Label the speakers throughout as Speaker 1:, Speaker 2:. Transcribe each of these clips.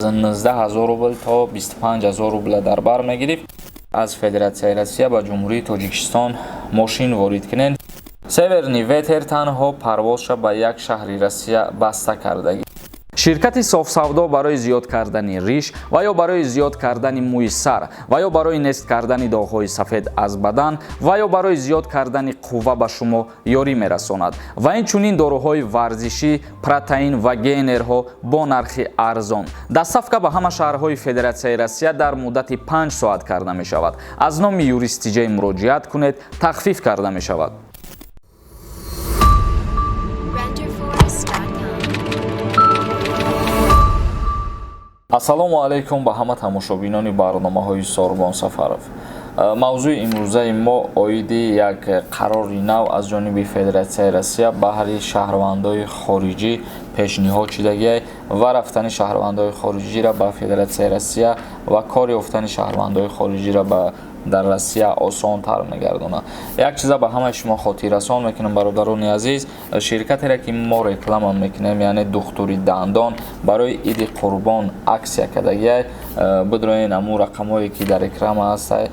Speaker 1: 19 000 рубл то 25 000 рубла дар бар мегирифт. Аз Федератсияи Россия ба Ҷумҳурии Тоҷикистон мошин ворид кунед. Северный ветер танҳо парвозша ба як шаҳри Россия баста кардагӣ. Ширкати Софсавдо барои зиёд кардани риш ва ё барои зиёд кардани мӯи сар ва ё барои нест кардани доғҳои сафед аз бадан ва ё барои зиёд кардани қувва ба шумо ёрӣ мерасонад ва инчунин доруҳои варзишӣ, протеин ва гейнерҳо бо нархи арзон. Доставка ба ҳама шаҳрҳои Федератсияи Россия дар муддати 5 соат карда мешавад. Аз номи Юрист Тиҷей муроҷиат кунед, тахфиф карда мешавад.
Speaker 2: Renderforest.com.
Speaker 1: Ассалому алайкум ба ҳама тамошобинони барномаҳои Сорбон Сафаров. Мавзӯи имрӯзаи мо оиди як қарори нав аз ҷониби Федератсияи Россия баҳри шаҳрвандои хориҷӣ пешниҳод шудагиай ва рафтани шаҳрвандои хориҷиро ба Федератсияи Россия ва кор ёфтани шаҳрвандои хориҷиро ба дар Россия осонтар мегардонад. Як чиза ба ҳамаи шумо хотиррасон мекунам, бародарони азиз, ширкатере ки мо реклама мекунем, яъне Духтури дандон, барои Иди Қурбон аксия кардагиай. Бидроен, аму рақамҳое ки дар экран ҳастай,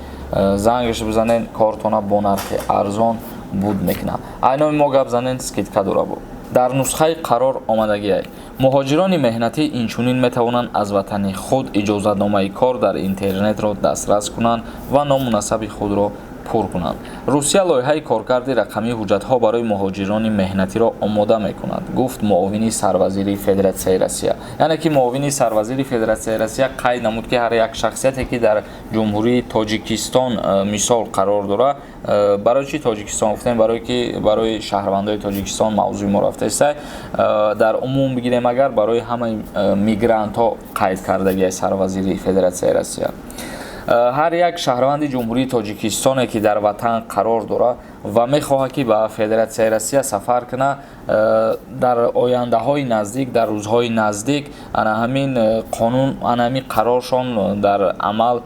Speaker 1: зангаш бизанен, кортона бо нархи арзон буд мекунад. Айноми мо гап занен, скидка дора. Бу дар нусхаи қарор омадагиай: муҳоҷирони меҳнатӣ инчунин метавонанд аз ватани худ иҷозатномаи кор дар интернетро дастрас кунанд ва ному насаби худро пур кунанд. Русия лоиҳаи коркарди рақамии ҳуҷҷатҳо барои муҳоҷирони меҳнатиро омода мекунад, гуфт муовини сарвазири Федератсияи Россия. Яъне ки муовини сарвазири Федератсияи Россия қайд намуд, ки ҳар як шахсияте ки дар Ҷумҳурии Тоҷикистон мисол қарор дорад. Барои чӣ Тоҷикистон гуфтем? Барое ки барои шаҳрвандои Тоҷикистон мавзӯи мо рафтаистай. Дар умум бигирем, агар барои ҳамаи мигрантҳо қайд кардагиай сарвазири Федератсияи Россия, ҳар як шаҳрванди Ҷумҳурии Тоҷикистоне ки дар ватан қарор дорад ва мехоҳад ки ба Федератсияи Россия сафар кунад, дар ояндаҳои наздик, дар рӯзҳои наздик ана ҳамин қонун, ана ҳамин қароршон дар амал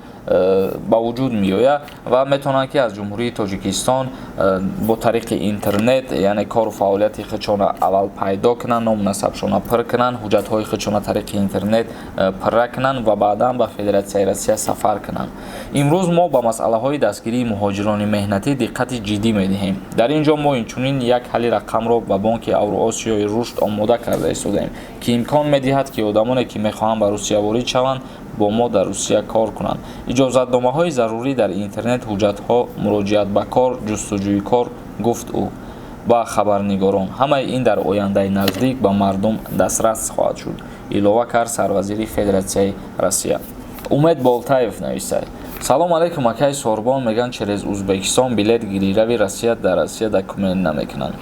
Speaker 1: ба вуҷуд меояд ва метавонанд ки аз Ҷумҳурии Тоҷикистон бо тариқи интернет, яъне кору фаъолияти худшона аввал пайдо кунанд, ному насабшона пур кунанд, ҳуҷҷатҳои худшона тариқи интернет пурра кунанд ва баъдан ба Федератсияи Россия сафар кунанд. Имрӯз мо ба масъалаҳои дастгирии муҳоҷирони меҳнатӣ диққати ҷиддӣ медиҳем. Дар ин ҷо мо инчунин як ҳалли рақамро ба Бонки Авроосиёи рушд омода карда истодаем, ки имкон медиҳад, ки одамоне ки мехоҳанд ба Русия ворид шаванд, бо мо дар Русия кор кунанд. Иҷозатномаҳои зарурӣ дар интернет, ҳуҷҷатҳо, муроҷиат ба кор, ҷустуҷӯи кор, гуфт ӯ ба хабарнигорон. Ҳамаи ин дар ояндаи наздик ба мардум дастрас хоҳад шуд, илова кард сарвазири Федератсияи Россия. Умед Болтаев нависад: Салом алейкум, акай Сорбон, меган, через Узбекистон билет гирӣ, рави Россия, дар Россия документ намекунанд.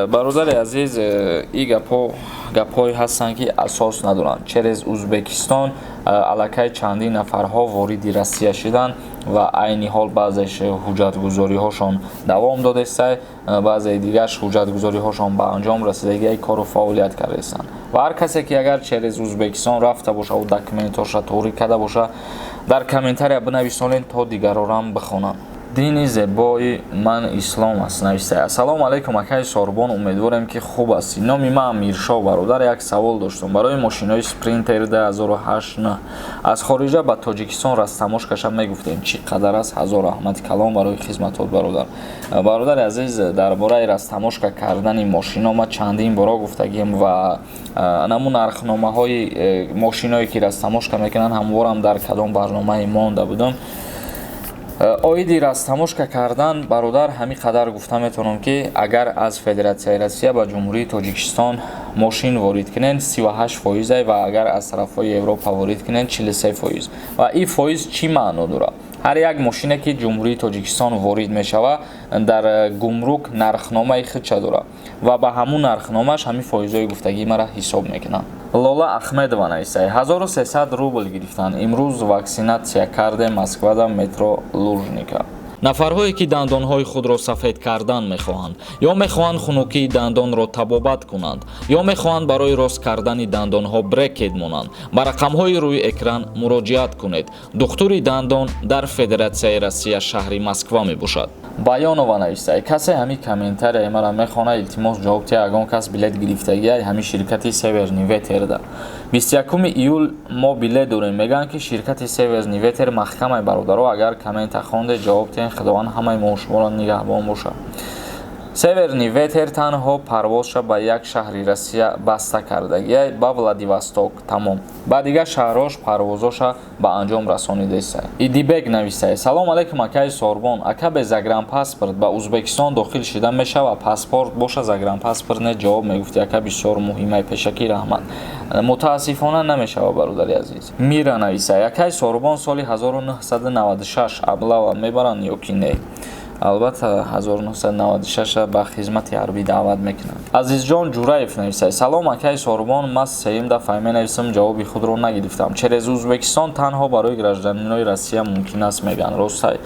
Speaker 1: Бародари азиз, и гапҳо гапҳое ҳастанд, ки асос надоранд. Через Узбекистон аллакай чандин нафарҳо вориди Россия шуданд ва айни ҳол баъзеш ҳуҷҷатгузориҳошон давом додестай, баъзеи дигарш ҳуҷҷатгузориҳошон ба анҷом расидагиай, кору фаъолият кардаистанд. Ва ҳар касе ки агар через Узбекистон рафта бошаву документҳоша тоғрӣ карда боша, дар комментария бинависонед, то дигарорам бихонанд. Дини зебои ман ислом аст, нависта: Ассалому алайкум, акаи Сорбон, умедворем, ки хуб ҳастӣ. Номи ман Амиршоҳ. Бародар, як савол доштум: барои мошинои Спринтер 2008 аз хориҷа ба Тоҷикистон растаможкаша мегуфтем, чӣ қадар аст? Ҳазор раҳмати калон барои хизматот, бародар. Бародари азиз, дар бораи растаможка кардани мошино ма чандин боро гуфтагием ва намун нархномаҳои мошиное ки растаможка мекунанд, ҳамворам дар кадом барномаи монда будам. Оиди растаможка кардан, бародар, ҳамин қадар гуфта метавонам, ки агар аз Федератсияи Россия ба Ҷумҳурии Тоҷикистон мошин ворид кунед, 38 фоизай ва агар аз тарафҳои Европа ворид кунед, 43 фоиз. Ва ин фоиз чӣ маъно дорад? Ҳар як мошине ки Ҷумҳурии Тоҷикистон ворид мешавад, дар гумрук нархномаи худша дорад ва ба ҳамун нархномааш ҳамин фоизҳои гуфтагии мара ҳисоб мекунанд. Лола Ахмедова нависад: 1300 рубл гирифтанд, имрӯз ваксинатсия кардем, Москвада, метро Лужники. Нафарҳое ки дандонҳои худро сафед кардан мехоҳанд ё мехоҳанд хунукии дандонро табобат кунанд ё мехоҳанд барои рост кардани дандонҳо брекет монанд, ба рақамҳои рӯи экран муроҷиат кунед. Духтури дандон дар Федератсияи Россия, шаҳри Москва мебошад. Баёнова нависта: касе ҳамин комментарияи мара мехона, илтимос, ҷавоб тия. Ягон кас билет гирифтагиай ҳамин ширкати «Северный ветер» да 21 июл мо билет дорем. Мегӯянд, ки ширкати «Северный ветер» маҳкамай. Бародаро, агар коммента хонде, ҷавоб тиҳен. Худованд ҳамаи мо шуморо нигаҳбон бошад. «Северный ветер» танҳо парвозша ба як шаҳри Россия баста кардагиай, ба Владивосток, тамом. Ба дигар шаҳрҳош парвозоша ба анҷом расонидааст. Идибек нависае: салом алейкум, акаи Сорбон. Ака, бе загранпаспорт ба Узбекистон дохил шида мешавад? Паспорт боша, загранпаспорт не. Ҷавоб мегуфти, ака, бисёр муҳимай. Пешакӣ раҳмат. Мутаассифона, намешавад, бародари азиз. Мира нависае: акаи Сорбон, соли 1996 облава мебаранд ё ки не? Албатта, 1996 ба хизмати ҳарбӣ даъват мекунанд. Азизҷон Ҷураев нависад: салом, акаи Сорбон, ман сеюм дафъа менависам, ҷавоби худро нагирифтам. Через Узбекистон танҳо барои гражданинои Россия мумкин аст, мегӯянд, ростай?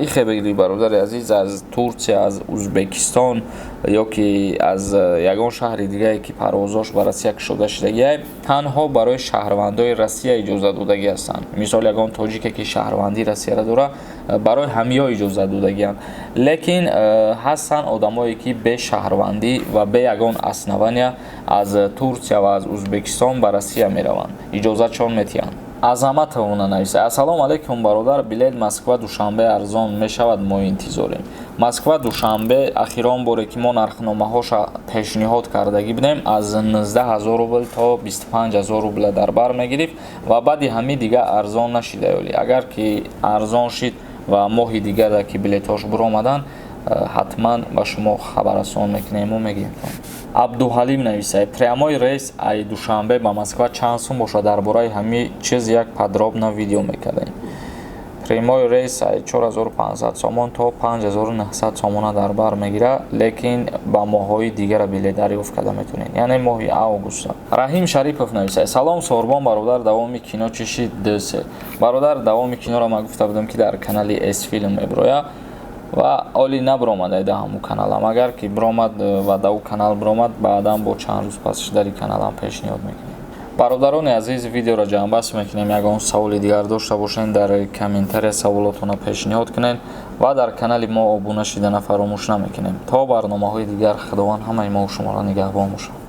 Speaker 1: Ихе бигирӣ, бародари азиз, аз Турсия, аз Узбекистон ё ки аз ягон шаҳри дигае, ки парвозош ба Россия кушода шудагиай, танҳо барои шаҳрвандои Россия иҷозат додагӣ ҳастанд. Мисол, ягон тоҷике, ки шаҳрвандии Россияро дора, барои ҳамиҳо иҷозат додагианд. Лекин ҳастанд одамое, ки бе шаҳрвандӣ ва бе ягон основания аз Турсия ва аз Узбекистон ба Россия мераванд, иҷозатшон метиҳанд. Азаматовна нависа: ассалому алайкум, бародар, билет Москва Душанбе арзон мешавад? Мо интизорем. Москва Душанбе ахирон боре, ки мо нархномаҳоша пешниҳод кардагӣ будем, аз 19 000 рубл то 25 000 рубла дар бар мегирифт ва баъди ҳамин дига арзон нашида. Ёли агар ки арзон шид ва моҳи дигара ки билетҳош буромаданд, ҳатман ба шумо хабаррасон мекунему мегӯем. Абдуҳалим нависад: прямой рейс ай Душанбе ба Москва чанд сум бошад? Дар бораи ҳамин чиз як подробно видео мекардем. Прямой рейс ай 4500 сомон то 5900 сомона дар бар мегирад, лекин ба моҳҳои дигара билет дарёфт карда метавонед, яъне моҳи августа. Раҳим Шарипов нависад: салом, Сорбон бародар, давоми кино чӣ шид? Дсе бародар, давоми киноро ман гуфта будам, ки дар канали С-Филм мебирояд ва оли набиромада да ҳамун каналам. Агар ки биромад ва да ӯ канал биромад, баъдан бо чанд рӯз пасш дари каналам пешниҳод мекунем. Бародарони азиз, видеоро ҷамъбаст мекунем. Ягон саволи дигар дошта бошед, дар комментария саволотонро пешниҳод кунед ва дар канали мо обуна шидана фаромӯш намекунем. То барномаҳои дигар, Худованд ҳамаи мо шуморо нигаҳбон бошад.